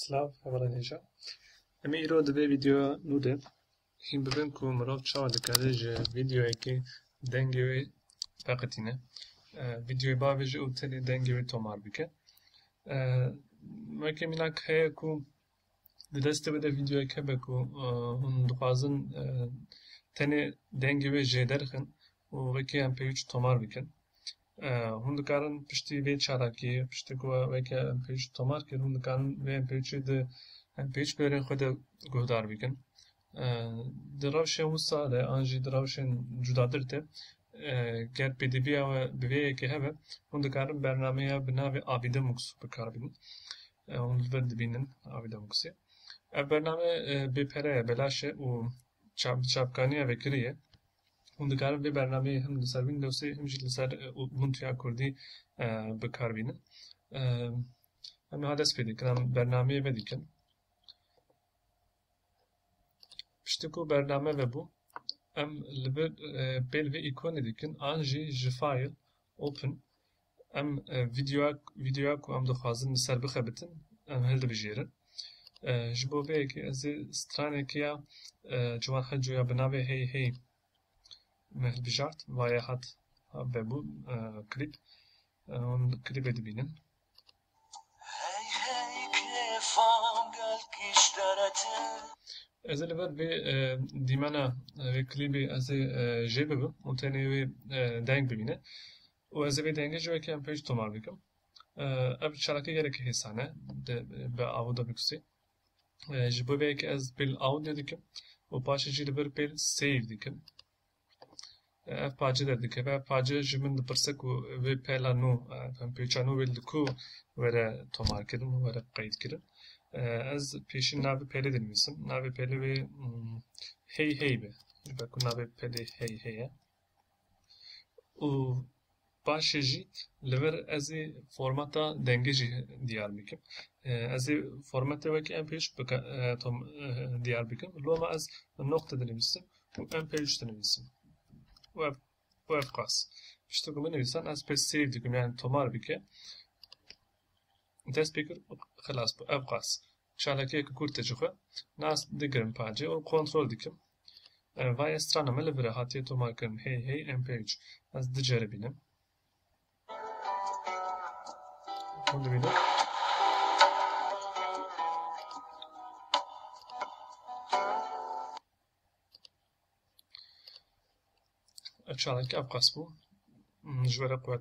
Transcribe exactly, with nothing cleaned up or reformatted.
Silav, hevalên hêja. Em ê îro di vê vîdeoya nû de hîn bibin ku mirov çawa dikare ji vîdeoyekê dengê wê veqetîne. E, vîdeoyê bavêje û tenê dengê wê tomar bike. E, weke mînak heye ku di destê we de vîdeoyek hebe ku, e, hûn dixwazin, e, tenê dengê wê jê derxin û wekî M P üç tomar bikin. E, hûn dikarin piştî vê çalakiyê, piştî ku we weke M P üç tomar kir, hûn dikarin vê M P üçê di M P üç pêlên xwe de guhdar bikin. E, di rewşên wisa de, an jî di rewşên cudadir de, e, ger pêdiviya we bi vê yekê hebe, hûn dikarin bernameya bi navê Avidemux bi kar bînin. E, hûn li vir dibînin Avidemuxê. Ev bername, e, bê pere ye, belaş e û çap-, çapkaniya vekirî ye. Hûn dikarin vê bernameyê him li ser Windowsê, him jî li ser, e, Ubuntuya Kurdî, e, bi kar bînin. E, em niha dest pê dikin, em bernameyê vedikin. Piştî ku bername vebû, em li vir, e, pêl vê îkonê dikin, an jî ji file open, em, e, vîdeoya, vîdeoya ku em dixwazin li ser bixebitin, em hildibijêrin. E, ji bo vê yekê ez ê stranekê ya, e, Ciwan Hecoya bi navê Hey Hey me hilbijart, vaye hat, ha, vebû, e, klîp. E, hûn klîpê dibînin. Hey hey kêfam gel kişterete. Ez ê li ber vê, e, dîmena, e, vê klîbê ez ê, e, jê bibim û tenê wê, e, deng bibîne. Û ez ê vê dengê ji weke M P üç tomar bikim. E, ev çalakî gelekî hêsan e, de, bi Avidemuxê. E, ji bo vê yekê ez pêl audio dikim û paşê jî li vir pêl save dikim. E, ev pace derdikeve. Ev pace ji min dipirse ku vê pêla nû, e, M P üça nû wê li ku were tomarkirin û were qeydkirin. E, ez pêşî navê pêlê dinivîsim. Navê pêlê wê, hmm, Hey Hey be. Ji ber ku navê pêlê Hey Hey e. Û paşê jî li vir ez ê formata dengê jî diyar bikim. E, ez ê formatê wekî M P üç bika-, e, tom-, e, diyar bikim. Loma ez noqte dinivîsim û M P üç dinivîsim. Û ev, û ev qas. Piştî ku min nivîsan, ez pê save dikim, yani tomar bike. Dest pê kir û xilas bû. Ev qas. Çalakiyeke kurt e ji xwe. Nas digirim pacê û kontrol dikim. E, vay strana me li vir e, hatiye tomarkirin. Hey hey M P üç. Ez diceribînim. Hûn dibînin. Ev çalakî ev qas bû. Ji we re quwet.